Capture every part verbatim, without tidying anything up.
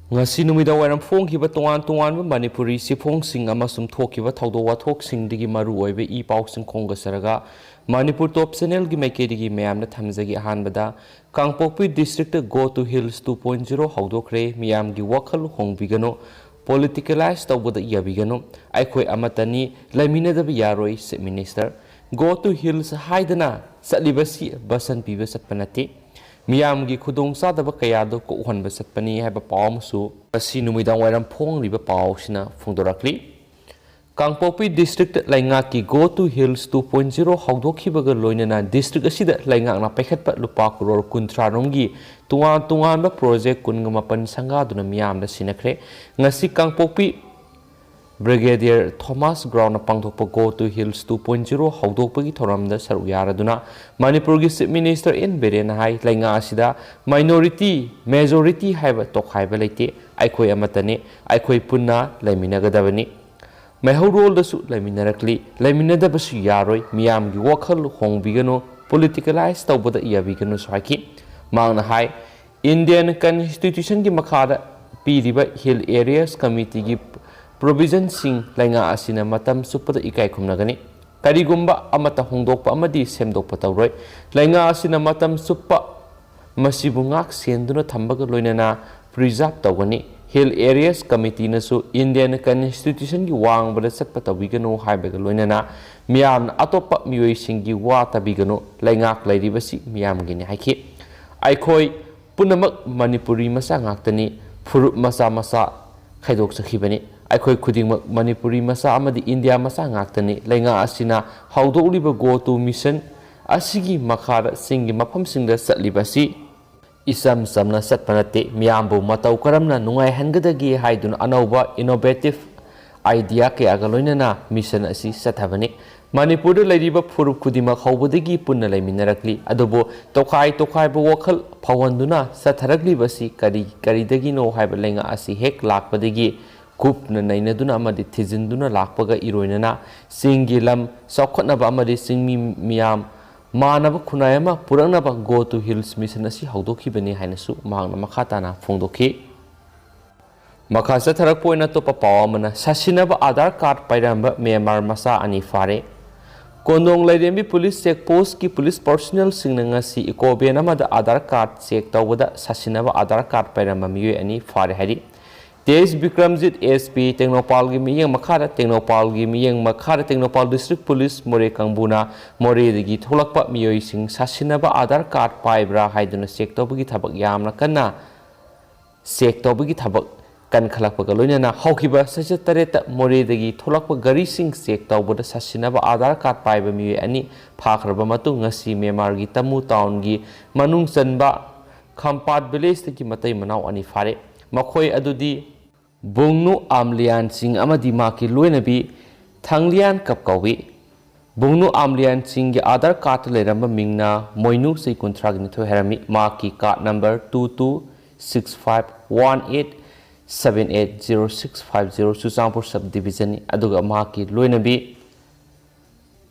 ꯉꯁꯤ ꯅꯨꯃꯤꯗꯥꯡ ꯋꯥꯏꯔꯝ ꯐꯣꯡꯈꯤꯕ ꯇꯣꯉꯥꯟ ꯇꯣꯉꯥꯟꯕ ꯃꯅꯤꯄꯨꯔꯤ ꯆꯦꯐꯣꯡꯁꯤꯡ ꯑꯃꯁꯨꯡ ꯊꯣꯛꯈꯤꯕ ꯊꯧꯗꯣꯛ ꯋꯥꯊꯣꯛꯁꯤꯡꯗꯒꯤ ꯃꯔꯨ ꯑꯣꯏꯕ ꯏ ꯄꯥꯎꯁꯤꯡ ꯈꯣꯝꯒꯠꯆꯔꯒ, ꯃꯅꯤꯄꯨꯔ ꯇꯣꯞ ꯆꯦꯅꯦꯜꯒꯤ ꯃꯥꯏꯀꯩꯗꯒꯤ ꯃꯌꯥꯝꯗ ꯊꯝꯖꯒꯦ꯫ ꯑꯍꯥꯟꯕꯗ, ꯀꯥꯡꯄꯣꯛꯄꯤ ꯗꯤꯁꯇ꯭ꯔꯤꯛꯇ Go to Hills two point zero ꯍꯧꯗꯣꯛꯈ꯭ꯔꯦ꯫ ꯃꯤꯌꯥꯝꯒꯤ ꯋꯥꯈꯜ ꯍꯣꯡꯕꯤꯒꯅꯨ, ꯄꯣꯂꯤꯇꯤꯀꯦꯂꯥꯏꯁ ꯇꯧꯕꯗ ꯌꯥꯕꯤꯒꯅꯨ꯫ ꯑꯩꯈꯣꯏ ꯑꯃꯠꯇꯅꯤ, ꯂꯩꯃꯤꯟꯅꯗꯕ ꯌꯥꯔꯣꯏ, chief minister. Go to Hills ꯍꯥꯏꯗꯅ ꯆꯠꯂꯤꯕꯁꯤ ꯕꯁꯟ ꯄꯤꯕ ꯆꯠꯄ ꯅꯠꯇꯦ, ꯃꯤꯌꯥꯝꯒꯤ ꯈꯨꯗꯣꯡꯆꯥꯗꯕ ꯀꯌꯥꯗꯨ ꯀꯣꯛꯍꯟꯕ ꯆꯠꯄꯅꯤ ꯍꯥꯏꯕ ꯄꯥꯎ ꯑꯃꯁꯨ ꯉꯁꯤ ꯅꯨꯃꯤꯗꯥꯡ ꯋꯥꯏꯔꯝ ꯐꯣꯡꯂꯤꯕ ꯄꯥꯎꯁꯤꯅ ꯐꯣꯡꯗꯣꯔꯛꯂꯤ꯫ ꯀꯥꯡꯄꯣꯛꯄꯤ ꯗꯤꯁꯇ꯭ꯔꯤꯛꯇ ꯂꯩꯉꯥꯛꯀꯤ Go to Hills two point zero ꯍꯧꯗꯣꯛꯈꯤꯕꯒ ꯂꯣꯏꯅꯅ ꯗꯤꯁꯇ꯭ꯔꯤꯛ ꯑꯁꯤꯗ ꯂꯩꯉꯥꯛꯅ ꯄꯥꯏꯈꯠꯄ ꯂꯨꯄꯥ ꯀꯔꯣꯔ ꯀꯨꯟꯊ꯭ꯔꯥ ꯔꯣꯝꯒꯤ ꯇꯣꯉꯥꯟ ꯇꯣꯉꯥꯟꯕ ꯄ꯭ꯔꯣꯖꯦꯛ ꯀꯨꯟꯒ ꯃꯥꯄꯟ ꯁꯪꯒꯥꯗꯨꯅ ꯃꯤꯌꯥꯝꯗ ꯁꯤꯟꯅꯈ꯭ꯔꯦ꯫ ꯉꯁꯤ ꯀꯥꯡꯄꯣꯛꯄꯤ ꯕ꯭ꯔꯤꯒꯦꯗꯤꯌꯔ ꯊꯣꯃꯥꯁ ꯒ꯭ꯔꯥꯎꯟꯗ ꯄꯥꯡꯊꯣꯛꯄ Go to Hills two point zero ꯍꯧꯗꯣꯛꯄꯒꯤ ꯊꯧꯔꯝꯗ ꯁꯔꯨꯛ ꯌꯥꯔꯗꯨꯅ ꯃꯅꯤꯄꯨꯔꯒꯤ ꯆꯤꯐ ꯃꯤꯅꯤꯁꯇꯔ ꯑꯦꯟ ꯕꯤꯔꯦꯟꯅ ꯍꯥꯏ, ꯂꯩꯉꯥꯛ ꯑꯁꯤꯗ ꯃꯥꯏꯅꯣꯔꯤꯇꯤ, ꯃꯦꯖꯣꯔꯤꯇꯤ ꯍꯥꯏꯕ ꯇꯣꯈꯥꯏꯕ ꯂꯩꯇꯦ꯫ ꯑꯩꯈꯣꯏ ꯑꯃꯠꯇꯅꯤ, ꯑꯩꯈꯣꯏ ꯄꯨꯟꯅ ꯂꯩꯃꯤꯟꯅꯒꯗꯕꯅꯤ꯫ ꯃꯩꯍꯧꯔꯣꯜꯗꯁꯨ ꯂꯩꯃꯤꯟꯅꯔꯛꯂꯤ, ꯂꯩꯃꯤꯟꯅꯗꯕꯁꯨ ꯌꯥꯔꯣꯏ꯫ ꯃꯤꯌꯥꯝꯒꯤ ꯋꯥꯈꯜ ꯍꯣꯡꯕꯤꯒꯅꯨ, ꯄꯣꯂꯤꯇꯤꯀꯦꯂꯥꯏꯁ ꯇꯧꯕꯗ ꯌꯥꯕꯤꯒꯅꯨꯁꯨ ꯍꯥꯏꯈꯤ꯫ ꯃꯍꯥꯛꯅ ꯍꯥꯏ, ꯏꯟꯗꯤꯌꯟ ꯀꯟꯁꯇꯤꯇ꯭ꯌꯨꯁꯟꯒꯤ ꯃꯈꯥꯗ ꯄꯤꯔꯤꯕ ꯍꯤꯜ ꯑꯦꯔꯤꯌꯥꯁ ꯀꯃꯤꯇꯤꯒꯤ ꯄ꯭ꯔꯣꯚꯤꯖꯟꯁꯤꯡ ꯂꯩꯉꯥꯛ ꯑꯁꯤꯅ ꯃꯇꯝ ꯆꯨꯞꯄꯗ ꯏꯀꯥꯏ ꯈꯨꯝꯅꯒꯅꯤ꯫ ꯀꯔꯤꯒꯨꯝꯕ ꯑꯃꯠꯇ ꯍꯣꯡꯗꯣꯛꯄ ꯑꯃꯗꯤ ꯁꯦꯝꯗꯣꯛꯄ ꯇꯧꯔꯣꯏ꯫ ꯂꯩꯉꯥꯛ ꯑꯁꯤꯅ ꯃꯇꯝ ꯆꯨꯞꯄ ꯃꯁꯤꯕꯨ ꯉꯥꯛ ꯁꯦꯟꯗꯨꯅ ꯊꯝꯕꯒ ꯂꯣꯏꯅꯅ ꯄ꯭ꯔꯤꯖꯥꯔꯚ ꯇꯧꯒꯅꯤ꯫ ꯍꯤꯜ ꯑꯦꯔꯤꯌꯥꯁ ꯀꯃꯤꯇꯤꯅꯁꯨ ꯏꯟꯗꯤꯌꯟ ꯀꯟꯁꯇꯤꯇ꯭ꯌꯨꯁꯟꯒꯤ ꯋꯥꯡꯃꯗ ꯆꯠꯄ ꯇꯧꯕꯤꯒꯅꯨ ꯍꯥꯏꯕꯒ ꯂꯣꯏꯅꯅ ꯃꯤꯌꯥꯝꯅ ꯑꯇꯣꯞꯄ ꯃꯤꯑꯣꯏꯁꯤꯡꯒꯤ ꯋꯥ ꯇꯥꯕꯤꯒꯅꯨ꯫ ꯂꯩꯉꯥꯛ ꯂꯩꯔꯤꯕꯁꯤ ꯃꯤꯌꯥꯝꯒꯤꯅꯤ ꯍꯥꯏꯈꯤ꯫ ꯑꯩꯈꯣꯏ ꯄꯨꯝꯅꯃꯛ ꯃꯅꯤꯄꯨꯔꯤ ꯃꯆꯥ ꯉꯥꯛꯇꯅꯤ, ꯐꯨꯔꯨꯞ ꯃꯆꯥ ꯃꯆꯥ ꯈꯥꯏꯗꯣꯛꯆꯈꯤꯕꯅꯤ꯫ ꯑꯩꯈꯣꯏ ꯈꯨꯗꯤꯡꯃꯛ ꯃꯅꯤꯄꯨꯔꯤ ꯃꯆꯥ ꯑꯃꯗꯤ ꯏꯟꯗꯤꯌꯥ ꯃꯆꯥ ꯉꯥꯛꯇꯅꯤ꯫ ꯂꯩꯉꯥꯛ ꯑꯁꯤꯅ ꯍꯧꯗꯣꯛꯂꯤꯕ Go to ꯃꯤꯁꯟ ꯑꯁꯤꯒꯤ ꯃꯈꯥꯗ ꯆꯤꯡꯒꯤ ꯃꯐꯝꯁꯤꯡꯗ ꯆꯠꯂꯤꯕ ꯑꯁꯤ ꯏꯆꯝ ꯆꯝꯅ ꯆꯠꯄ ꯅꯠꯇꯦ꯫ ꯃꯤꯌꯥꯝꯕꯨ ꯃꯇꯧ ꯀꯔꯝꯅ ꯅꯨꯡꯉꯥꯏꯍꯟꯒꯗꯒꯦ ꯍꯥꯏꯗꯨꯅ ꯑꯅꯧꯕ ꯏꯅꯣꯚꯦꯇꯤꯚ ꯑꯥꯏꯗꯤꯌꯥ ꯀꯌꯥꯒ ꯂꯣꯏꯅꯅ ꯃꯤꯁꯟ ꯑꯁꯤ ꯆꯠꯊꯕꯅꯤ꯫ ꯃꯅꯤꯄꯨꯔꯗ ꯂꯩꯔꯤꯕ ꯐꯨꯔꯨꯞ ꯈꯨꯗꯤꯡꯃꯛ ꯍꯧꯕꯗꯒꯤ ꯄꯨꯟꯅ ꯂꯩꯃꯤꯟꯅꯔꯛꯂꯤ꯫ ꯑꯗꯨꯕꯨ ꯇꯣꯈꯥꯏ ꯇꯣꯈꯥꯏꯕ ꯋꯥꯈꯜ ꯐꯥꯎꯍꯟꯗꯨꯅ ꯆꯠꯊꯔꯛꯂꯤꯕꯁꯤ ꯀꯔꯤ, ꯀꯔꯤꯗꯒꯤꯅꯣ ꯍꯥꯏꯕ ꯂꯩꯉꯥꯛ ꯑꯁꯤ ꯍꯦꯛ ꯂꯥꯛꯄꯗꯒꯤ ꯀꯨꯞꯅ ꯅꯩꯅꯗꯨꯅ ꯑꯃꯗꯤ ꯊꯤꯖꯤꯟꯗꯨꯅ ꯂꯥꯛꯄꯒ ꯏꯔꯣꯏꯅꯅ ꯆꯤꯡꯒꯤ ꯂꯝ ꯆꯥꯎꯈꯠꯅꯕ ꯑꯃꯗꯤ ꯆꯤꯡꯃꯤ ꯃꯤꯌꯥꯝ ꯃꯥꯟꯅꯕ ꯈꯨꯟꯅꯥꯏ ꯑꯃ ꯄꯨꯔꯛꯅꯕ Go to Hills ꯃꯤꯁꯟ ꯑꯁꯤ ꯍꯧꯗꯣꯛꯈꯤꯕꯅꯤ ꯍꯥꯏꯅꯁꯨ ꯃꯍꯥꯛꯅ ꯃꯈꯥ ꯇꯥꯅ ꯐꯣꯡꯗꯣꯛꯈꯤ꯫ ꯃꯈꯥ ꯆꯠꯊꯔꯛꯄ ꯑꯣꯏꯅ ꯑꯇꯣꯞꯄ ꯄꯥꯎ ꯑꯃꯅ, ꯁꯥꯁꯤꯟꯅꯕ ꯑꯥꯙꯥꯔ ꯀꯥꯔꯗ ꯄꯥꯏꯔꯝꯕ ꯃ꯭ꯌꯥꯟꯃꯥꯔ ꯃꯆꯥ ꯑꯅꯤ ꯐꯥꯔꯦ꯫ ꯀꯣꯟꯗꯣꯡ ꯂꯩꯔꯦꯝꯕꯤ ꯄꯨꯂꯤꯁ ꯆꯦꯛ ꯄꯣꯁꯀꯤ ꯄꯨꯂꯤꯁ ꯄꯔꯁꯣꯅꯦꯜꯁꯤꯡꯅ ꯉꯁꯤ ꯏꯀꯣ ꯚꯦꯟ ꯑꯃꯗ ꯑꯥꯙꯥꯔ ꯀꯥꯔꯗ ꯆꯦꯛ ꯇꯧꯕꯗ ꯁꯥꯁꯤꯟꯅꯕ ꯑꯥꯙꯥꯔ ꯀꯥꯔꯗ ꯄꯥꯏꯔꯝꯕ ꯃꯤꯑꯣꯏ ꯑꯅꯤ ꯐꯥꯔꯦ ꯍꯥꯏꯔꯤ꯫ ꯇꯦꯖ ꯕꯤꯀ꯭ꯔꯝꯖꯤꯠ, ꯑꯦꯁ ꯄꯤ, ꯇꯦꯡꯅꯧꯄꯥꯜꯒꯤ ꯃꯤꯠꯌꯦꯡ ꯃꯈꯥꯗ, ꯇꯦꯡꯅꯧꯄꯥꯜꯒꯤ ꯃꯤꯠꯌꯦꯡ ꯃꯈꯥꯗ ꯇꯦꯡꯅꯧꯄꯥꯜ ꯗꯤꯁꯇ꯭ꯔꯤꯛ ꯄꯨꯂꯤꯁ ꯃꯣꯔꯦ ꯀꯥꯡꯕꯨꯅ ꯃꯣꯔꯦꯗꯒꯤ ꯊꯣꯛꯂꯛꯄ ꯃꯤꯑꯣꯏꯁꯤꯡ ꯁꯥꯁꯤꯟꯅꯕ ꯑꯥꯙꯥꯔ ꯀꯥꯔꯗ ꯄꯥꯏꯕ꯭ꯔꯥ ꯍꯥꯏꯗꯨꯅ ꯆꯦꯛ ꯇꯧꯕꯒꯤ ꯊꯕꯛ ꯌꯥꯝꯅ ꯀꯟꯅ ꯆꯦꯛ ꯇꯧꯕꯒꯤ ꯊꯕꯛ ꯀꯟꯈꯠꯂꯛꯄꯒ ꯂꯣꯏꯅꯅ ꯍꯧꯈꯤꯕ ꯆꯩꯆꯠ ꯇꯔꯦꯠꯇ ꯃꯣꯔꯦꯗꯒꯤ ꯊꯣꯛꯂꯛꯄ ꯒꯥꯔꯤꯁꯤꯡ ꯆꯦꯛ ꯇꯧꯕꯗ ꯁꯥꯁꯤꯟꯅꯕ ꯑꯥꯙꯥꯔ ꯀꯥꯔꯗ ꯄꯥꯏꯕ ꯃꯤꯑꯣꯏ ꯑꯅꯤ ꯐꯥꯈ꯭ꯔꯕ ꯃꯇꯨꯡ, ꯉꯁꯤ ꯃ꯭ꯌꯥꯟꯃꯥꯔꯒꯤ ꯇꯃꯨ ꯇꯥꯎꯟꯒꯤ ꯃꯅꯨꯡ ꯆꯟꯕ ꯈꯝꯄꯥꯠ ꯚꯤꯂꯦꯖꯇꯒꯤ ꯃꯇꯩ ꯃꯅꯥꯎ ꯑꯅꯤ ꯐꯥꯔꯦ꯫ ꯃꯈꯣꯏ ꯑꯗꯨꯗꯤ ꯕꯨꯡꯅꯨ ꯑꯥꯝꯂꯤꯌꯥꯟ ꯁꯤꯡ ꯑꯃꯗꯤ ꯃꯍꯥꯛꯀꯤ ꯂꯣꯏꯅꯕꯤ ꯊꯥꯡꯂꯤꯌꯥꯟ ꯀꯞ ꯀꯧꯏ꯫ ꯕꯨꯡꯅꯨ ꯑꯥꯝꯂꯤꯌꯥꯟ ꯁꯤꯡꯒꯤ ꯑꯥꯙꯥꯔ ꯀꯥꯔꯗꯇ ꯂꯩꯔꯝꯕ ꯃꯤꯡꯅ ꯃꯣꯏꯅꯨ, ꯆꯍꯤ ꯀꯨꯟꯊ꯭ꯔꯥꯒ ꯅꯤꯊꯣꯏ ꯍꯥꯏꯔꯝꯃꯤ꯫ ꯃꯍꯥꯛꯀꯤ card number two two six five one eight seven eight zero six five zero, Churachandpur sub ꯗꯤꯕꯤꯖꯟꯅꯤ꯫ ꯑꯗꯨꯒ ꯃꯍꯥꯛꯀꯤ ꯂꯣꯏꯅꯕꯤ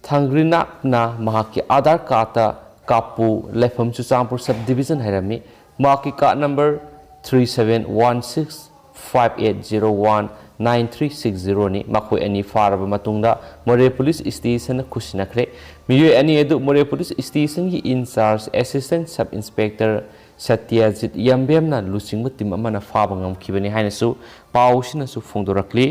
ꯊꯥꯡꯒ꯭ꯔꯤꯅꯥꯛꯅ ꯃꯍꯥꯛꯀꯤ ꯑꯥꯙꯥꯔ ꯀꯥꯔꯗꯇ ꯀꯥꯞꯄꯨ, ꯂꯩꯐꯝ ꯆꯨꯔꯆꯥꯟꯄꯨꯔ ꯁꯕ ꯗꯤꯕꯤꯖꯟ ꯍꯥꯏꯔꯝꯃꯤ꯫ ꯃꯍꯥꯛꯀꯤ card number three seven one six five eight zero one nine three six zero ꯅꯤ꯫ ꯃꯈꯣꯏ ꯑꯅꯤ ꯐꯥꯔꯕ ꯃꯇꯨꯡꯗ ꯃꯣꯔꯦ ꯄꯨꯂꯤꯁ ꯁ꯭ꯇꯦꯁꯟꯗ ꯈꯨꯠꯁꯤꯟꯅꯈ꯭ꯔꯦ꯫ ꯃꯤꯑꯣꯏ ꯑꯅꯤ ꯑꯗꯨ ꯃꯣꯔꯦ ꯄꯨꯂꯤꯁ ꯁ꯭ꯇꯦꯁꯟꯒꯤ in charge assistant sub inspector Satyajit ꯌꯥꯝꯕꯦꯝꯅ ꯂꯨꯆꯤꯡꯕ ꯇꯤꯝ ꯑꯃꯅ ꯐꯥꯕ ꯉꯝꯈꯤꯕꯅꯤ ꯍꯥꯏꯅꯁꯨ ꯄꯥꯎꯁꯤꯅꯁꯨ ꯐꯣꯡꯗꯣꯔꯛꯂꯤ꯫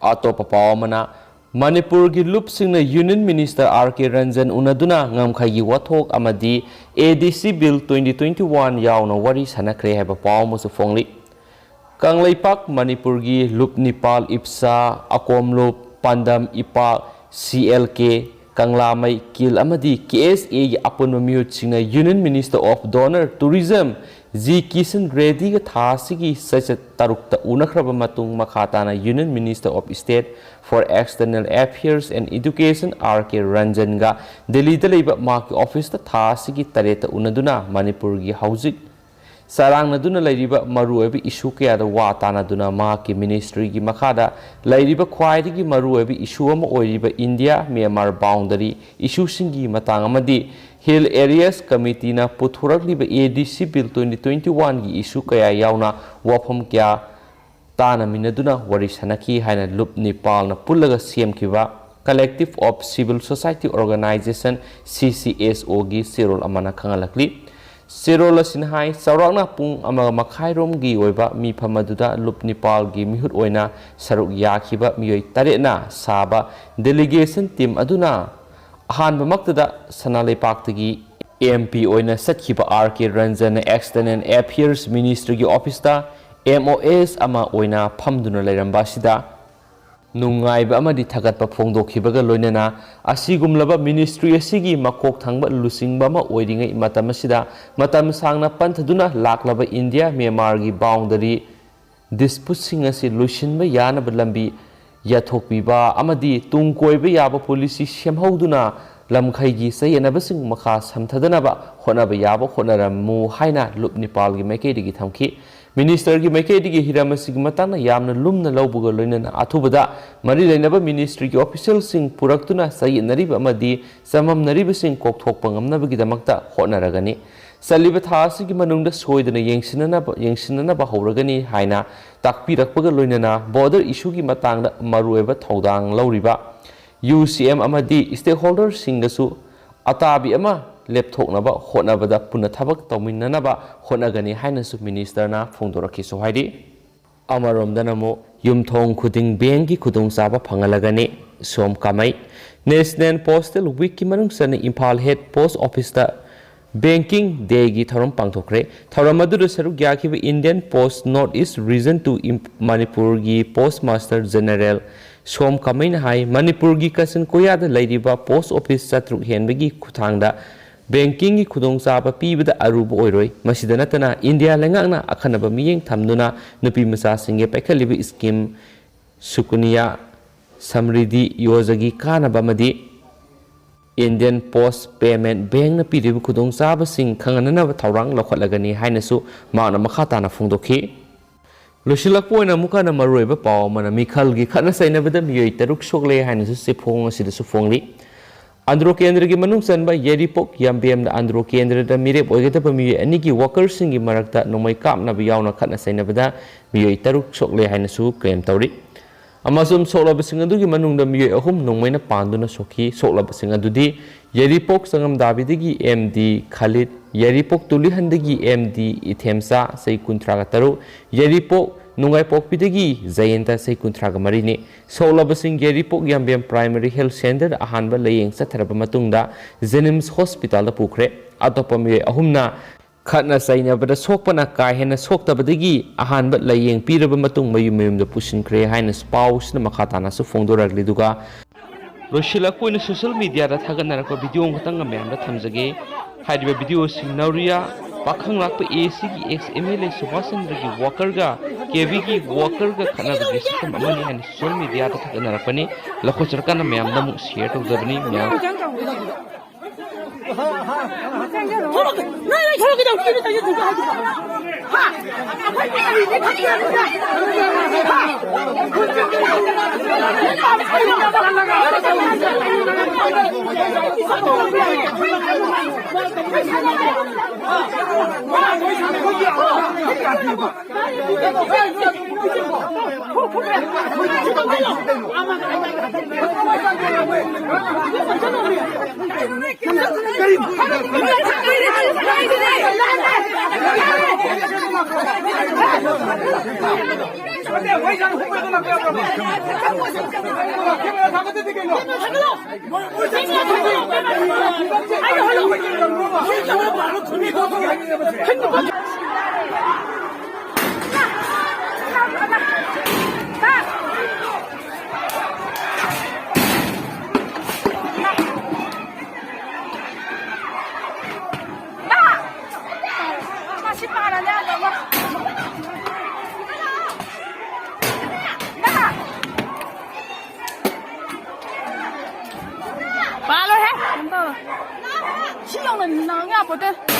ꯑꯇꯣꯞꯄ ꯄꯥꯎ ꯑꯃꯅ, ꯃꯅꯤꯄꯨꯔꯒꯤ ꯂꯨꯞꯁꯤꯡꯅ ꯌꯨꯅꯤꯌꯟ ꯃꯤꯅꯤꯁꯇꯔ ꯑꯥꯔ ꯀꯦ ꯔꯟꯖꯟ ꯎꯅꯗꯨꯅ ꯉꯝꯈꯩꯒꯤ ꯋꯥꯊꯣꯛ ꯑꯃꯗꯤ ꯑꯦ ꯗꯤ ꯁꯤ ꯕꯤꯜ twenty twenty one ꯌꯥꯎꯅ ꯋꯥꯔꯤ ꯁꯥꯟꯅꯈ꯭ꯔꯦ ꯍꯥꯏꯕ ꯄꯥꯎ ꯑꯃꯁꯨ ꯐꯣꯡꯂꯤ꯫ ꯀꯪꯂꯩꯄꯥꯛ ꯃꯅꯤꯄꯨꯔꯒꯤ ꯂꯨꯞ ꯅꯤꯄꯥꯜ ꯏꯞꯁꯥ, ꯑꯀꯣꯝ ꯂꯨꯞ, ꯄꯥꯟꯗꯝ ꯏꯄꯥꯛ, ꯁꯤ ꯑꯦꯜ ꯀꯦ, ꯀꯪꯂꯥꯃꯩ, ꯀꯤꯜ ꯑꯃꯗꯤ ꯀꯦ ꯑꯦꯁ ꯑꯦꯒꯤ ꯑꯄꯨꯟꯕ ꯃꯤꯍꯨꯠꯁꯤꯡꯅ union minister of DoNER tourism G Kishan ꯔꯦꯗꯤꯒ ꯊꯥ ꯑꯁꯤꯒꯤ ꯆꯩꯆꯠ ꯇꯔꯨꯛꯇ ꯎꯅꯈ꯭ꯔꯕ ꯃꯇꯨꯡ, ꯃꯈꯥ ꯇꯥꯅ union minister of state for external affairs and education R K ꯔꯟꯖꯟꯒ ꯗꯦꯜꯂꯤꯗ ꯂꯩꯕ ꯃꯍꯥꯛꯀꯤ ꯑꯣꯐꯤꯁꯇ ꯊꯥ ꯑꯁꯤꯒꯤ ꯇꯔꯦꯠꯇ ꯎꯅꯗꯨꯅ ꯃꯅꯤꯄꯨꯔꯒꯤ ꯍꯧꯖꯤꯛ ꯆꯔꯥꯡꯅꯗꯨꯅ ꯂꯩꯔꯤꯕ ꯃꯔꯨꯑꯣꯏꯕ ꯏꯁꯨ ꯀꯌꯥꯗ ꯋꯥ ꯇꯥꯅꯗꯨꯅ ꯃꯍꯥꯛꯀꯤ ꯃꯤꯅꯤꯁꯇ꯭ꯔꯤꯒꯤ ꯃꯈꯥꯗ ꯂꯩꯔꯤꯕ ꯈ꯭ꯋꯥꯏꯗꯒꯤ ꯃꯔꯨꯑꯣꯏꯕ ꯏꯁꯨ ꯑꯃ ꯑꯣꯏꯔꯤꯕ ꯏꯟꯗꯤꯌꯥ ꯃ꯭ꯌꯥꯟꯃꯥꯔ ꯕꯥꯎꯟꯗꯔꯤ ꯏꯁꯨꯁꯤꯡꯒꯤ ꯃꯇꯥꯡ ꯑꯃꯗꯤ ꯍꯤꯜ ꯑꯦꯔꯤꯌꯥꯁ ꯀꯃꯤꯇꯤꯅ ꯄꯨꯊꯣꯔꯛꯂꯤꯕ ꯑꯦ ꯗꯤ ꯁꯤ ꯕꯤꯜ twenty twenty one ꯒꯤ ꯏꯁꯨ ꯀꯌꯥ ꯌꯥꯎꯅ ꯋꯥꯐꯝ ꯀꯌꯥ ꯇꯥꯟꯅꯃꯤꯟꯅꯗꯨꯅ ꯋꯥꯔꯤ ꯁꯥꯟꯅꯈꯤ ꯍꯥꯏꯅ ꯂꯨꯞ ꯅꯤꯄꯥꯜꯅ ꯄꯨꯜꯂꯒ ꯁꯦꯝꯈꯤꯕ Collective of Civil Society Organization, C C S O, ꯒꯤ ꯆꯦꯔꯣꯜ ꯑꯃꯅ ꯈꯪꯍꯜꯂꯛꯂꯤ꯫ ꯆꯦꯔꯣꯜ ꯑꯁꯤꯅ ꯍꯥꯏ, ꯆꯥꯎꯔꯥꯛꯅ ꯄꯨꯡ ꯑꯃ ꯃꯈꯥꯏꯔꯣꯝꯒꯤ ꯑꯣꯏꯕ ꯃꯤꯐꯝ ꯑꯗꯨꯗ ꯂꯨꯞ ꯅꯤꯄꯥꯜꯒꯤ ꯃꯤꯍꯨꯠ ꯑꯣꯏꯅ ꯁꯔꯨꯛ ꯌꯥꯈꯤꯕ ꯃꯤꯑꯣꯏ ꯇꯔꯦꯠꯅ ꯁꯥꯕ delegation team ꯑꯗꯨꯅ ꯑꯍꯥꯟꯕꯃꯛꯇꯗ ꯁꯅꯥ ꯂꯩꯄꯥꯛꯇꯒꯤ M P ꯑꯣꯏꯅ ꯆꯠꯈꯤꯕ R K ꯔꯟꯖꯟꯅ External Affairs Ministry ꯒꯤ office ꯇ M O S ꯑꯃ ꯑꯣꯏꯅ ꯐꯝꯗꯨꯅ ꯂꯩꯔꯝꯕ ꯑꯁꯤꯗ ꯅꯨꯡꯉꯥꯏꯕ ꯑꯃꯗꯤ ꯊꯥꯒꯠꯄ ꯐꯣꯡꯗꯣꯛꯈꯤꯕꯒ ꯂꯣꯏꯅꯅ, ꯑꯁꯤꯒꯨꯝꯂꯕ ministry ꯑꯁꯤꯒꯤ ꯃꯀꯣꯛ ꯊꯪꯕ ꯂꯨꯆꯤꯡꯕ ꯑꯃ ꯑꯣꯏꯔꯤꯉꯩ ꯃꯇꯝ ꯑꯁꯤꯗ ꯃꯇꯝ ꯁꯥꯡꯅ ꯄꯟꯊꯗꯨꯅ ꯂꯥꯛꯂꯕ ꯏꯟꯗꯤꯌꯥ ꯃ꯭ꯌꯥꯟꯃꯥꯔꯒꯤ boundary dispute ꯁꯤꯡ ꯑꯁꯤ ꯂꯣꯏꯁꯤꯟꯕ ꯌꯥꯅꯕ ꯂꯝꯕꯤ ꯌꯥꯊꯣꯛꯄꯤꯕ ꯑꯃꯗꯤ ꯇꯨꯡ ꯀꯣꯏꯕ ꯌꯥꯕ policy ꯁꯦꯝꯍꯧꯗꯨꯅ ꯂꯝꯈꯩꯒꯤ ꯆꯌꯦꯠꯅꯕꯁꯤꯡ ꯃꯈꯥ ꯁꯝꯊꯗꯅꯕ ꯍꯣꯠꯅꯕ ꯌꯥꯕ ꯍꯣꯠꯅꯔꯝꯃꯨ ꯍꯥꯏꯅ ꯂꯨꯞ ꯅꯤꯄꯥꯜꯒꯤ ꯃꯥꯏꯀꯩꯗꯒꯤ ꯊꯝꯈꯤ꯫ Minister ꯒꯤ ꯃꯥꯏꯀꯩꯗꯒꯤ ꯍꯤꯔꯝ ꯑꯁꯤꯒꯤ ꯃꯇꯥꯡꯗ ꯌꯥꯝꯅ ꯂꯨꯝꯅ ꯂꯧꯕꯒ ꯂꯣꯏꯅꯅ ꯑꯊꯨꯕꯗ ꯃꯔꯤ ꯂꯩꯅꯕ ministry ꯒꯤ official ꯁꯤꯡ ꯄꯨꯔꯛꯇꯨꯅ ꯆꯌꯦꯠꯅꯔꯤꯕ ꯑꯃꯗꯤ ꯆꯃꯝꯅꯔꯤꯕꯁꯤꯡ ꯀꯣꯛꯊꯣꯛꯄ ꯉꯝꯅꯕꯒꯤꯗꯃꯛꯇ ꯍꯣꯠꯅꯔꯒꯅꯤ꯫ ꯆꯠꯂꯤꯕ ꯊꯥ ꯑꯁꯤꯒꯤ ꯃꯅꯨꯡꯗ ꯁꯣꯏꯗꯅ ꯌꯦꯡꯁꯤꯟꯅꯅꯕ, ꯌꯦꯡꯁꯤꯟꯅꯅꯕ ꯍꯧꯔꯒꯅꯤ ꯍꯥꯏꯅ ꯇꯥꯛꯄꯤꯔꯛꯄꯒ ꯂꯣꯏꯅꯅ border issue ꯒꯤ ꯃꯇꯥꯡꯗ ꯃꯔꯨꯑꯣꯏꯕ ꯊꯧꯗꯥꯡ ꯂꯧꯔꯤꯕ U C M ꯑꯃꯗꯤ stakeholder ꯁꯤꯡꯒꯁꯨ ꯑꯇꯥꯕꯤ ꯑꯃ ꯂꯦꯞꯊꯣꯛꯅꯕ ꯍꯣꯠꯅꯕꯗ ꯄꯨꯟꯅ ꯊꯕꯛ ꯇꯧꯃꯤꯟꯅꯅꯕ ꯍꯣꯠꯅꯒꯅꯤ ꯍꯥꯏꯅꯁꯨ minister ꯅ ꯐꯣꯡꯗꯣꯔꯛꯈꯤꯁꯨ ꯍꯥꯏꯔꯤ꯫ ꯑꯃꯔꯣꯝꯗꯅ ꯑꯃꯨꯛ ꯌꯨꯝꯊꯣꯡ ꯈꯨꯗꯤꯡ bank ꯀꯤ ꯈꯨꯗꯣꯡꯆꯥꯕ ꯐꯪꯍꯜꯂꯒꯅꯤ꯫ ꯁꯣꯝ ꯀꯥꯃꯩ꯫ National Postal Week ꯀꯤ ꯃꯅꯨꯡ ꯆꯟꯅ ꯏꯝꯐꯥꯜ head post office ꯇ Banking Day ꯒꯤ ꯊꯧꯔꯝ ꯄꯥꯡꯊꯣꯛꯈ꯭ꯔꯦ꯫ ꯊꯧꯔꯝ ꯑꯗꯨꯗ ꯁꯔꯨꯛ ꯌꯥꯈꯤꯕ Indian Post North East Region two ꯏꯝ-, ꯃꯅꯤꯄꯨꯔꯒꯤ Postmaster General ꯁꯣꯝ ꯀꯥꯃꯩꯅ ꯍꯥꯏ, ꯃꯅꯤꯄꯨꯔꯒꯤ ꯀꯥꯆꯤꯟ ꯀꯣꯌꯥꯗ ꯂꯩꯔꯤꯕ post office ꯆꯥꯇ꯭ꯔꯨꯛ ꯍꯦꯟꯕꯒꯤ ꯈꯨꯠꯊꯥꯡꯗ banking ꯒꯤ ꯈꯨꯗꯣꯡꯆꯥꯕ ꯄꯤꯕꯗ ꯑꯔꯨꯕ ꯑꯣꯏꯔꯣꯏ꯫ ꯃꯁꯤꯗ ꯅꯠꯇꯅ ꯏꯟꯗꯤꯌꯥ ꯂꯩꯉꯥꯛꯅ ꯑꯈꯟꯅꯕ ꯃꯤꯠꯌꯦꯡ ꯊꯝꯗꯨꯅ ꯅꯨꯄꯤ ꯃꯆꯥꯁꯤꯡꯒꯤ ꯄꯥꯏꯈꯠꯂꯤꯕ scheme ꯁꯨꯀꯟꯌꯥ ꯁꯝꯔꯤꯗꯤ ꯌꯣꯖꯥꯒꯤ ꯀꯥꯟꯅꯕ ꯑꯃꯗꯤ Indian Post Payment Bank ꯅ ꯄꯤꯔꯤꯕ ꯈꯨꯗꯣꯡꯆꯥꯕꯁꯤꯡ ꯈꯪꯍꯟꯅꯅꯕ ꯊꯧꯔꯥꯡ ꯂꯧꯈꯠꯂꯒꯅꯤ ꯍꯥꯏꯅꯁꯨ ꯃꯍꯥꯛꯅ ꯃꯈꯥ ꯇꯥꯅ ꯐꯣꯡꯗꯣꯛꯈꯤ꯫ ꯂꯣꯏꯁꯤꯜꯂꯛꯄ ꯑꯣꯏꯅ ꯑꯃꯨꯛ ꯍꯟꯅ ꯃꯔꯨꯑꯣꯏꯕ ꯄꯥꯎ ꯑꯃꯅ, ꯃꯤꯈꯜꯒꯤ ꯈꯠꯅ ꯆꯩꯅꯕꯗ ꯃꯤꯑꯣꯏ ꯇꯔꯨꯛ ꯁꯣꯛꯂꯦ ꯍꯥꯏꯅꯁꯨ ꯆꯦꯐꯣꯡ ꯑꯁꯤꯗꯁꯨ ꯐꯣꯡꯂꯤ꯫ ꯑꯟꯗ꯭ꯔꯣ ꯀꯦꯟꯗ꯭ꯔꯒꯤ ꯃꯅꯨꯡ ꯆꯟꯕ ꯌꯥꯏꯔꯤꯄꯣꯛ ꯌꯥꯝꯕꯦꯝꯗ ꯑꯟꯗ꯭ꯔꯣ ꯀꯦꯟꯗ꯭ꯔꯗ ꯃꯤꯔꯦꯞ ꯑꯣꯏꯒꯗꯕ ꯃꯤꯑꯣꯏ ꯑꯅꯤꯒꯤ ꯋꯥꯀꯔꯁꯤꯡꯒꯤ ꯃꯔꯛꯇ ꯅꯣꯡꯃꯩ ꯀꯥꯞꯅꯕ ꯌꯥꯎꯅ ꯈꯠꯅ ꯆꯩꯅꯕꯗ ꯃꯤꯑꯣꯏ ꯇꯔꯨꯛ ꯁꯣꯛꯂꯦ ꯍꯥꯏꯅꯁꯨ ꯀ꯭ꯂꯦꯝ ꯇꯧꯔꯤ꯫ ꯑꯃꯁꯨꯡ ꯁꯣꯛꯂꯕꯁꯤꯡ ꯑꯗꯨꯒꯤ ꯃꯅꯨꯡꯗ ꯃꯤꯑꯣꯏ ꯑꯍꯨꯝ ꯅꯣꯡꯃꯩꯅ ꯄꯥꯟꯗꯨꯅ ꯁꯣꯛꯈꯤ꯫ ꯁꯣꯛꯂꯕꯁꯤꯡ ꯑꯗꯨꯗꯤ ꯌꯥꯏꯔꯤꯄꯣꯛ ꯆꯉꯝꯗꯥꯕꯤꯗꯒꯤ ꯑꯦꯝ ꯗꯤ ꯈꯥꯂꯤꯗ, ꯌꯥꯏꯔꯤꯄꯣꯛ ꯇꯨꯂꯤꯍꯟꯗꯒꯤ ꯑꯦꯝ ꯗꯤ ꯏꯊꯦꯝꯆꯥ, ꯆꯍꯤ ꯀꯨꯟꯊ꯭ꯔꯥꯒ ꯇꯔꯨꯛ, ꯌꯥꯏꯔꯤꯄꯣꯛ ꯅꯨꯡꯉꯥꯏꯄꯣꯛꯄꯤꯗꯒꯤ ꯖꯌꯦꯟꯇ, ꯆꯍꯤ ꯀꯨꯟꯊ꯭ꯔꯥꯒ ꯃꯔꯤꯅꯤ꯫ ꯁꯣꯛꯂꯕꯁꯤꯡ ꯌꯥꯏꯔꯤꯄꯣꯛ ꯌꯥꯝꯕꯦꯝ ꯄ꯭ꯔꯥꯏꯃꯔꯤ ꯍꯦꯜꯊ ꯁꯦꯟꯇꯔꯗ ꯑꯍꯥꯟꯕ ꯂꯥꯌꯦꯡ ꯆꯠꯊꯔꯕ ꯃꯇꯨꯡꯗ ꯖꯦꯅꯤꯝꯁ ꯍꯣꯁꯄꯤꯇꯥꯜꯗ ꯄꯨꯈ꯭ꯔꯦ꯫ ꯑꯇꯣꯞꯄ ꯃꯤꯑꯣꯏ ꯑꯍꯨꯝꯅ ꯈꯠꯅ ꯆꯩꯅꯕꯗ ꯁꯣꯛꯄꯅ ꯀꯥ ꯍꯦꯟꯅ ꯁꯣꯛꯇꯕꯗꯒꯤ ꯑꯍꯥꯟꯕ ꯂꯥꯌꯦꯡ ꯄꯤꯔꯕ ꯃꯇꯨꯡ ꯃꯌꯨꯝ ꯃꯌꯨꯝꯗ ꯄꯨꯁꯤꯟꯈ꯭ꯔꯦ ꯍꯥꯏꯅꯁꯨ ꯄꯥꯎꯁꯤꯅ ꯃꯈꯥ ꯇꯥꯅꯁꯨ ꯐꯣꯡꯗꯣꯔꯛꯂꯤ꯫ ꯑꯗꯨꯒ ꯂꯣꯏꯁꯤꯜꯂꯛꯄ ꯑꯣꯏꯅ ꯁꯣꯁꯤꯌꯦꯜ ꯃꯤꯗꯤꯌꯥꯗ ꯊꯥꯒꯠꯅꯔꯛꯄ ꯚꯤꯗꯤꯑꯣ ꯑꯃꯈꯛꯇꯪ ꯃꯌꯥꯝꯗ ꯊꯝꯖꯒꯦ꯫ ꯍꯥꯏꯔꯤꯕ ꯚꯤꯗꯤꯑꯣ ꯑꯁꯤ ꯅꯧꯔꯤꯌꯥ ꯄꯥꯈꯪ ꯂꯥꯛꯄ ꯑꯦ ꯁꯤꯒꯤ ꯑꯦꯛꯁ ꯑꯦꯝ ꯑꯦꯜ ꯑꯦ ꯁꯨꯕꯥꯁ ꯆꯟꯗ꯭ꯔꯒꯤ ꯋꯥꯀꯔꯒ ꯀꯦ ꯕꯤꯒꯤ ꯋꯥꯀꯔꯒ ꯈꯠꯅꯕꯒꯤ ꯁꯛꯇꯝ ꯑꯃꯅꯤ ꯍꯥꯏꯅ ꯁꯣꯁꯤꯌꯦꯜ ꯃꯤꯗꯤꯌꯥꯗ ꯊꯥꯒꯠꯅꯔꯛꯄꯅꯤ꯫ ꯂꯧꯈꯠꯆꯔꯀꯥꯟꯗ ꯃꯌꯥꯝꯗ ꯑꯃꯨꯛ ꯁꯤꯌꯔ ꯇꯧꯖꯕꯅꯤ꯫ ꯃꯌꯥꯝ ꯄꯥꯜꯂꯣꯏꯍꯦ꯫ ꯁꯤ ꯌꯧꯅ ꯅꯪ ꯌꯥꯄꯣꯠꯇꯦ꯫